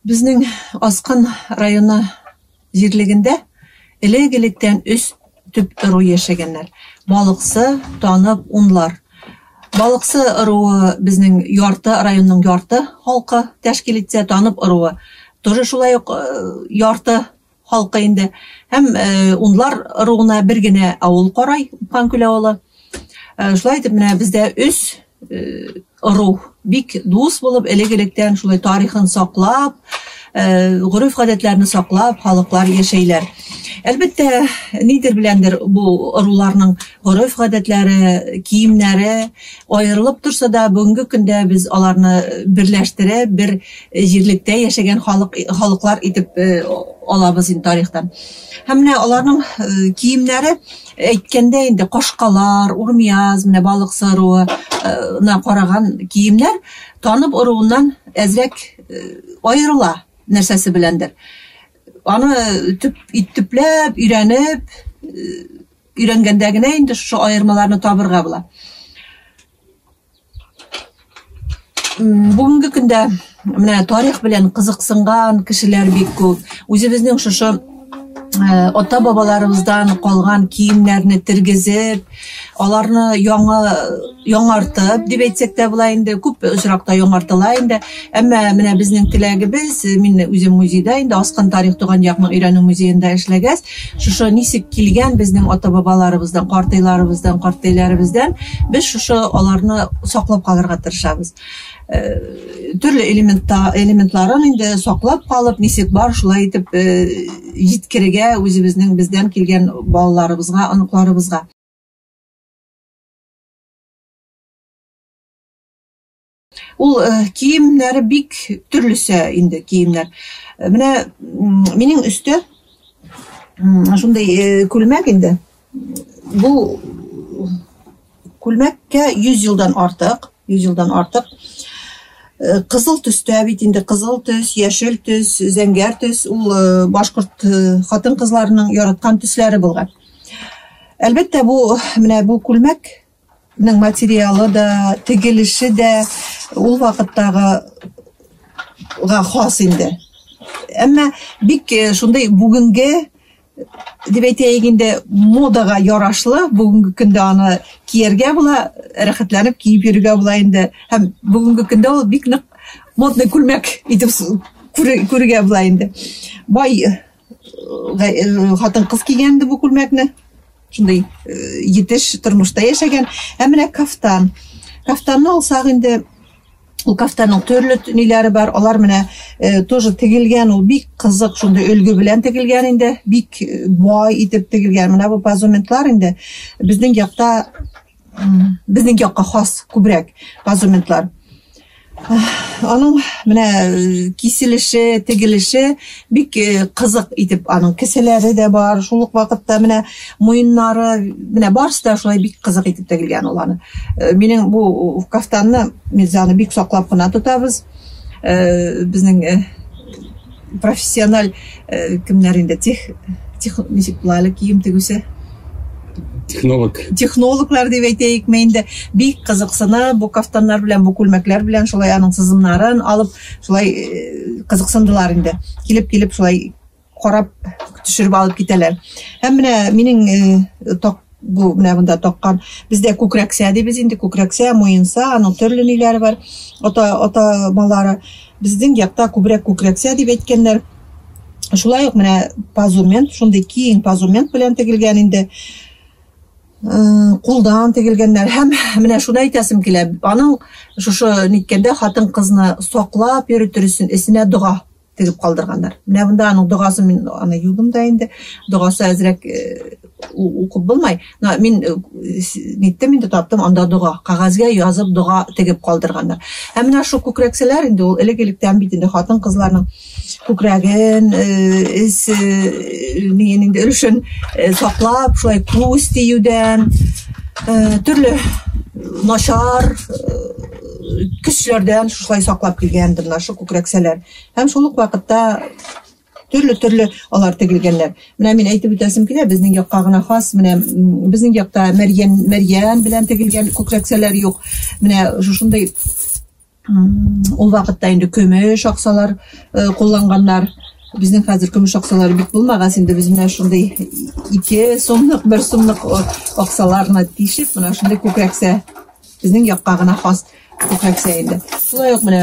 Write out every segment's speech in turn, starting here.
Безнең Аскын районы җирлегендә элек-электән өч төп ыру яшәгәннәр. Балыксы, Танып, Унлар. Балыксы ыруы безнең ярты районның ярты халкы тәшкил итсә, Танып ыруы тоже шулай ук ярты халкы инде. Һәм Унлар ыруына бер генә авыл карай, Упканкүл авылы. Шулай итеп, менә бездә өч ыру бик дус булып, элек-электән шулай тарихын саклап, гореф-гадәтләрне саклап, халыклар яшәйләр. Әлбәттә, нидер беләндер бу ыруларның гореф-гадәтләре, киемнәре аерылып торса да, бүгенге көндә без аларны берләштереп, бер җирлектә яшәгән халык халыклар итеп алабыз инде тарихтан. Һәм менә аларның киемнәре әйткәндә инде кашкалар, урмияз, менә балыксы ыруына караган киемнәр Танып ыруыннан әзрәк аерыла нәрсәсе беләндер. Аны төп төпләп өйрәнеп, өйрәнгәндә генә инде шушы аермаларны табырга була. Бүгенге көндә менә тарих белән кызыксынган кешеләр бик күп. Үзебезнең шушы ата-бабаларыбыздан калган киемнәрне тергезеп, аларны яңа яңартып дип әйтсәк тә була инде, күп очракта яңартыла инде. Әмма менә безнең теләгебез, мин үзем музейда инде Аскын тарих туган якны өйрәнү музеенда эшләгәч, шушы ничек килгән безнең ата-бабаларыбыздан, картайларыбыздан, картәйләребездән, без шушы аларны саклап калырга тырышабыз. Төрле элементта элементларын инде саклап калып, ничек бар, шулай итеп җиткерергә үзебезнең бездән килгән балаларыбызга, оныкларыбызга. Ул киемнәре бик төрлесә инде киемнәр. Менә минем өстә шундый күлмәк инде. Бу күлмәккә 100 елдан артык, 100 елдан артык. Кызыл төстә бит инде кызыл төс, яшел төс, зәңгәр төс ул башкорт хатын-кызларының яраткан төсләре булган. Әлбәттә, бу менә бу күлмәкнең материалы да, тегелеше дә ул вакыттагы га хас инде. Әмма бик шундый бүгенге дип әйтәйек инде модага ярашлы бүгенге көндә аны кияргә була, рәхәтләнеп киеп йөрергә була инде. Һәм бүгенге көндә ул бик нык модный күлмәк итеп күрергә була инде. Бай хатын-кыз кигән инде бу күлмәкне. Шундый етеш тормышта яшәгән. Ә менә кафтан. Кафтанны алсак инде, ул кафтанның төрле ниләре бар. Алар менә тоже тегелгән, ул бик кызык шундый өлге белән тегелгән инде, бик бай итеп тегелгән. Менә бу позументлар инде безнең якта безнең якка хас күбрәк позументлар. Аның менә киселеше, тегелеше бик кызык итеп, аның кесәләре дә бар, шул ук вакытта менә муеннары, менә барысы да шулай бик кызык итеп тегелгән ул аны. Минем бу кафтанны без аны бик саклап кына тотабыз. Безнең профессиональ кемнәр инде тех тех ничек була әле кием тегүче? Технолог. Технологлар дип әйтәекме инде, бик кызыксына бу кафтаннар белән, бу күлмәкләр белән, шулай аның сызымнарын алып, шулай кызыксындылар инде. Килеп-килеп шулай карап төшереп алып китәләр. Һәм менә минем так бу менә монда таккан бездә күкрәксә дибез инде, күкрәксә, муенса, аның төрле ниләре бар, ата атамалары. Безнең якта күбрәк күкрәксә дип әйткәннәр. Шулай ук менә позумент, шундый киң позумент белән тегелгән инде. Кулдан тегелгәннәр. Һәм менә шуны әйтәсем килә. Аның шушы ниткәндә хатын-кызны саклап йөртер өчен эченә дога тегеп калдырганнар. Менә монда аның догасы, мин аны юдым да инде. Догасы әзрәк укып булмай. Но мин ниттем инде, таптым, анда дога, кәгазьгә язып дога тегеп калдырганнар. Һәм менә шул күкрәксәләр инде ул элек-электән бит инде хатын-кызларның күкрәген, эс ниен инде өлешен саклап, шулай күз тиюдән, төрле начар көчләрдән шулай саклап килгәндер менә шул күкрәксәләр. Һәм шул ук вакытта төрле-төрле алар тегелгәннәр. Менә мин әйтеп үтәсем килә, безнең якка гына хас, менә безнең якта мәрьян, мәрьян белән тегелгән күкрәксәләр юк. Менә шушындый Ул ваҡытта инде көмөш аҡсалар ҡулланғандар. Безнең хәзер көмөш аҡсалары бик булмағас, инде без менә шундый 2 сумлыҡ, 1 сумлыҡ аҡсаларны тишеп, менә шундый күкрәксә, безнең яҡҡа ғына хас күкрәксә инде. Шулай уҡ менә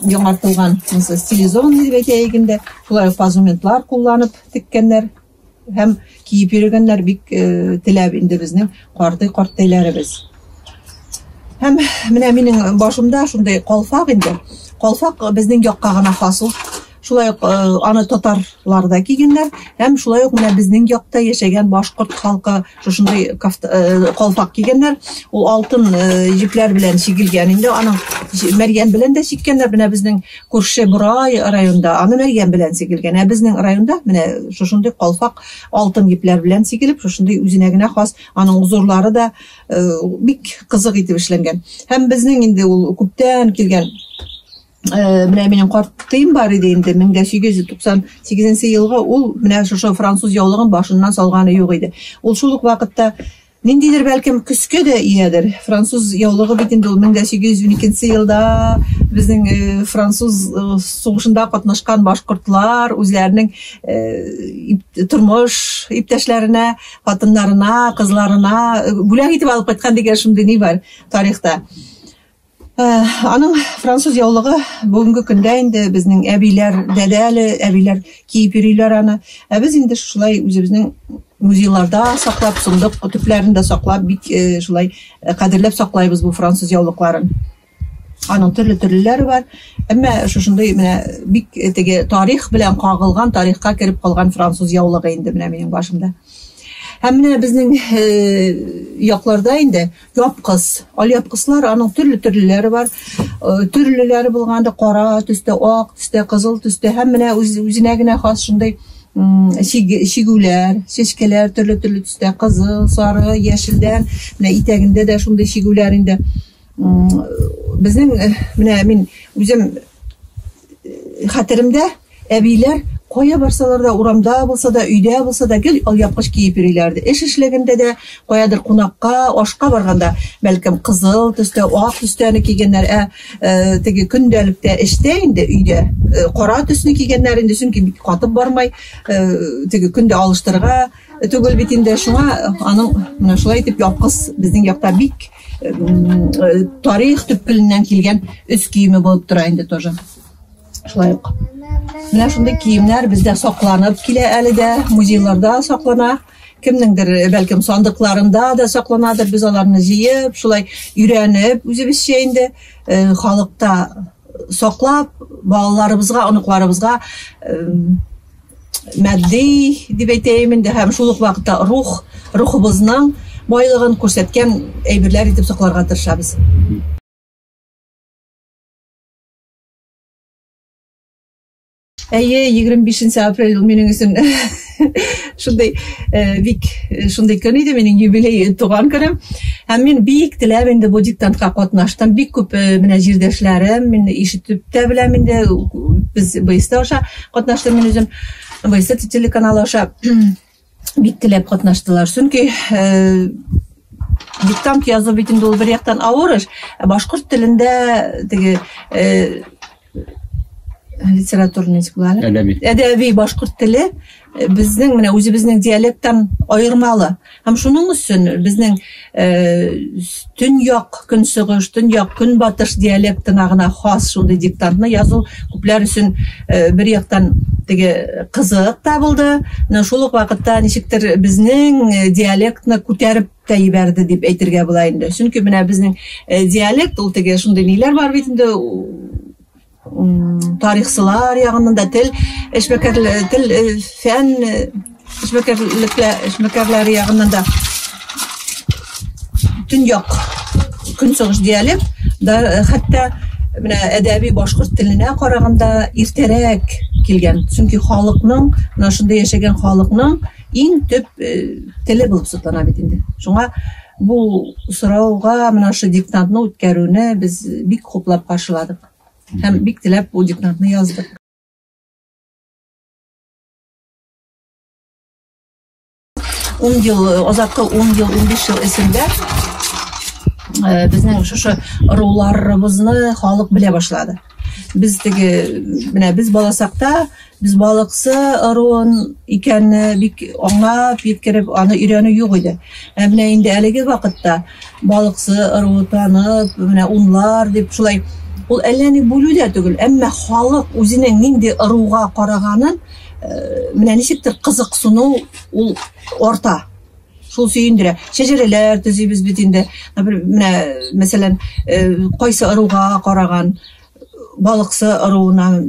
яңартылған, стилизованный дип әйтәйек инде, шулай уҡ позументлар ҡулланып теккәннәр һәм киеп йөрөгәннәр бик теләп инде безнең карты-карттәйләребез. Һәм менә минең башымда шундай ҡалфаҡ инде. Ҡалфаҡ безнең яҡҡа ғына хас ул. Шулай уҡ аны татарлар да кигәннәр, һәм шулай уҡ менә безнең яҡта йәшәгән башҡорт халҡы шушындай ҡалфаҡ кигәннәр. Ул алтын җепләр белән чигелгән инде, аның мәрйән белән дә чиккәннәр. Менә безнең күрше Борай районында аны мәрйән белән чигелгән. Ә безнең районда менә шушындай ҡалфаҡ алтын җепләр белән чигелеп, шушындай үзенә генә хас, аның узорлары да бик ҡыҙыҡ итеп эшләнгән. Һәм безнең инде ул күптән килгән менә минең картым бар иде инде, 1898 елгы, ул менә шушы француз яулыгын башыннан салганы юк иде. Ул шул ук вакытта ниндидер бәлкем көскә дә иядер. Француз яулыгы бит инде ул 1812 елда безнең француз сугышында катнашкан башкортлар үзләренең тормыш иптәшләренә, хатыннарына, кызларына бүләк итеп алып кайткан дигән шундый ни бар тарихта. Аның француз яулыгы бүгенге көндә инде безнең әбиләр, дәдә әле әбиләр киеп йөриләр аны. Ә без инде шулай үзебезнең музейларда саклап, сундык төпләрендә саклап, бик шулай кадерләп саклайбыз бу француз яулыкларын. Аның төрле төрлеләре бар. Әмма шушындай менә бик теге тарих белән кагылган, тарихка кереп калган француз яулыгы инде менә минем башымда. Һәм менә безнең якларда инде япкыс, алъяпкыслар, аның төрле төрлеләре бар. Төрлеләре булганда кара төстә, ак төстә, кызыл төстә һәм менә үзенә генә хас шундай чигүләр, чәчкәләр төрле-төрле төстә, кызыл, сары, яшелдән, менә итәгендә дә шундый чигүләр инде. Безнең менә мин үзем хәтеремдә әбиләр кая барсалар да, урамда булса да, өйдә булса да гел алъяпкыч киеп йөриләр иде. Эш эшләгәндә дә, каядыр кунакка, ашка барганда, бәлкем кызыл төстә, ак төстәне кигәннәр, ә теге көндәлектә эштә инде өйдә кара төсне кигәннәр инде, чөнки бик катып бармай, теге көндә алыштырырга түгел бит инде. Шуңа аның менә шулай итеп япкыс безнең якта бик тарих төпкеленнән килгән өс киеме булып тора инде тоже. Шулай ук. Менә шундый киемнәр бездә сакланып килә әле дә, музейларда саклана. Кемнеңдер бәлкем сандыкларында да сакланадыр. Без аларны җыеп, шулай өйрәнеп, үзебезчә инде халыкта саклап, балаларыбызга, оныкларыбызга матди дип әйтәйем инде, һәм шул ук вакытта рухыбызның байлыгын күрсәткән әйберләр итеп сакларга тырышабыз. Әйе, 25 апрель ул минең өчен шундай бик шундай көн иде, минең юбилей туган көнем. Һәм мин бик теләп инде бу диктантка катнаштым. Бик күп менә җирдәшләрем, мин ишетеп тә беләм инде, без БСТ аша катнаштым мин үзем, БСТ телеканалы аша бик теләп катнаштылар. Чөнки диктант язу бит инде ул бер яктан авыр эш. Башкорт телендә теге литературный була әле. Әдәби башкорт теле безнең менә үзебезнең диалекттан аермалы. Һәм шуның өчен безнең төньяк көнчыгыш, төньяк көнбатыш диалектына гына хас шундый диктантны язу күпләр өчен бер яктан теге кызык та булды. Менә шул ук вакытта ничектер безнең диалектны күтәреп тә җибәрде дип әйтергә була инде. Чөнки менә безнең диалект ул теге шундый ниләр бар бит инде, тарихсылар ягыннан да, тел эшмәкәрләр, тел фән эшмәкәрләре ягыннан да төньяк көнчыгыш диалект да хәтта менә әдәби башкорт теленә караганда иртәрәк килгән. Чөнки халыкның, менә шунда яшәгән халыкның иң төп теле булып саклана бит инде. Шуңа бу сорауга менә шу диктантны үткәрүне без бик хуплап каршыладык. Һәм бик теләп бу диктантны яздык. 10 ел, азаккы 10 ел, 15 ел эчендә Безнең шушы ыруларыбызны халык белә башлады. Без теге менә без баласакта без балыксы ыруын икәнне бик аңлап еткереп аны өйрәнү юк иде. Ә менә инде әлеге вакытта балыксы ыруы танып, менә унлар дип шулай ул әллә ни бүлү дә түгел, әмма халык үзенең нинди ыруга караганын менә ничектер кызыксыну ул арта. Шул сөендерә. Шәҗәрәләр төзибез бит инде. Менә, мәсәлән, кайсы ыруга караган, балыксы ыруына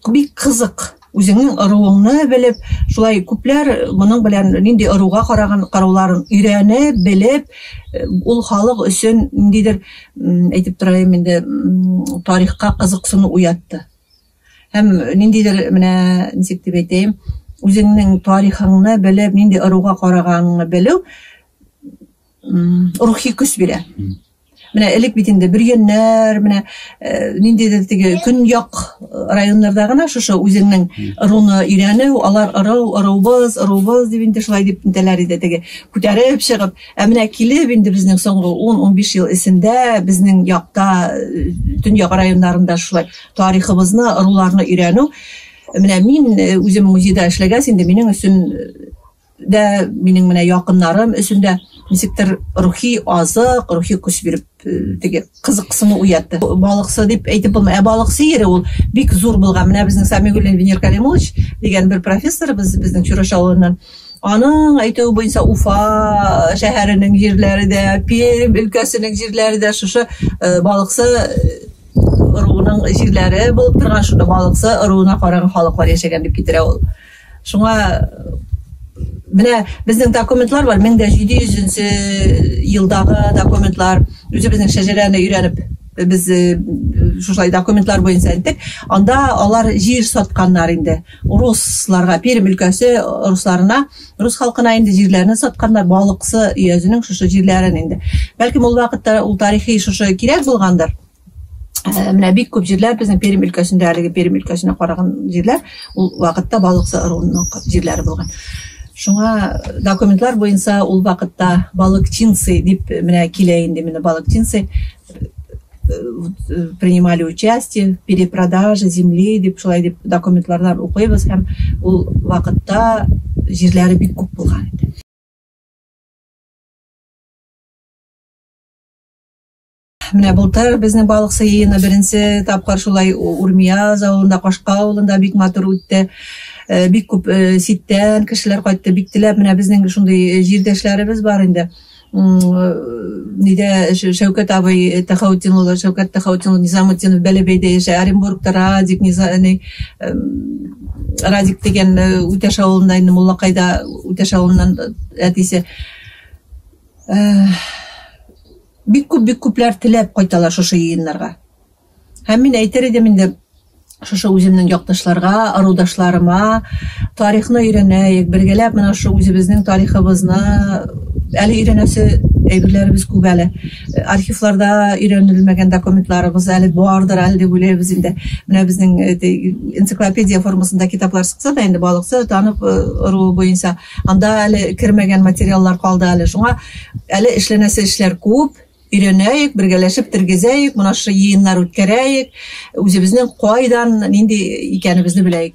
бик кызык. Үзеңнең ыруыңны белеп, шулай күпләр моның белән нинди ыруга караган карауларын өйрәнеп, белеп, ул халык өчен ниндидер, әйтеп торайым инде, тарихка кызыксыну уятты. Һәм ниндидер менә ничек дип әйтәем, үзеңнең тарихыңны белеп, нинди ыруга караганыңны белү рухи көч бирә. Менә элек бит инде бөрйәннәр, менә ниндидер теге көньяк районнарда гына шушы үзеңнең ыруны өйрәнү, алар ыру, ырубыз, ырубыз дип инде шулай дип нитәләр иде теге күтәреп чыгып. Ә менә килеп инде безнең соңгы 10-15 ел эчендә безнең якта, төньяк районнарында шулай тарихыбызны, ыруларны өйрәнү. Менә мин үзем музейда эшләгәч инде минем өчен дә, минем менә якыннарым өчен дә ничектер рухи азык, рухи көч биреп, теге кызыксыну уятты. Балыксы дип әйтеп булмый. Ә балыксы ере ул бик зур булган. Менә безнең Самигуллин Венер Калимуллович дигән бер профессорыбыз безнең Чураш авылыннан. Аның әйтүе буенча Уфа шәһәренең җирләре дә, Пермь өлкәсенең җирләре дә шушы балыксы ыруының җирләре булып торган, шунда балыксы ыруына караган халыклар яшәгән дип китерә ул. Шуңа менә безнең документлар бар, 1700 елдагы документлар, үзебезнең шәҗәрәне өйрәнеп, без шушылай документлар буенча әйттек. Анда алар җир сатканнар инде. Русларга, Пермь өлкәсе русларына, рус халкына инде җирләрне сатканнар, балыксы өязенең шушы җирләрен инде. Бәлкем ул вакытта ул тарихи шушы кирәк булгандыр. Менә бик күп җирләр безнең Пермь өлкәсендә, әлеге Пермь өлкәсенә караган җирләр ул вакытта балыксы ыруының җирләре булган. Шуңа документлар буенча ул вакытта балыкчинцы дип менә килә инде, менә балыкчинцы принимали участие в перепродаже земли дип шулай дип документлардан укыйбыз һәм ул вакытта җирләре бик күп булган иде. Менә былтыр безнең балыксы йыйыны беренче тапкыр шулай Урмияз авылында, Кашка авылында бик матур үтте. Бик күп читтән кешеләр кайтты, бик теләп. Менә безнең шундый җирдәшләребез бар инде. Нидә Шәүкәт абый Тәхаутдин улы, Шәүкәт Тәхаутдин улы Низамутдинов Бәләбәйдә яшәй, Оренбургта Радик, Радик дигән Үтәш авылында инде, Муллакайда Үтәш авылыннан әтисе. Бик күп, бик күпләр теләп кайталар шушы йыйыннарга. Һәм мин әйтер идем инде шушы үземнең якташларга, ырудашларыма тарихны өйрәнәйек, бергәләп менә шушы үзебезнең тарихыбызны әле өйрәнәсе әйберләребез күп әле. Архивларда өйрәнелмәгән документларыбыз әле бардыр әле дип уйлыйбыз инде. Менә безнең энциклопедия формасында китаплар чыкса да инде балыксы танып ыруы буенча анда әле кермәгән материаллар калды әле. Шуңа әле эшләнәсе эшләр күп. Өйрәнәйек, бергәләшеп тергезәйек, менә шушы йыйыннар үткәрәйек, үзебезнең кайдан нинди икәнебезне беләйек.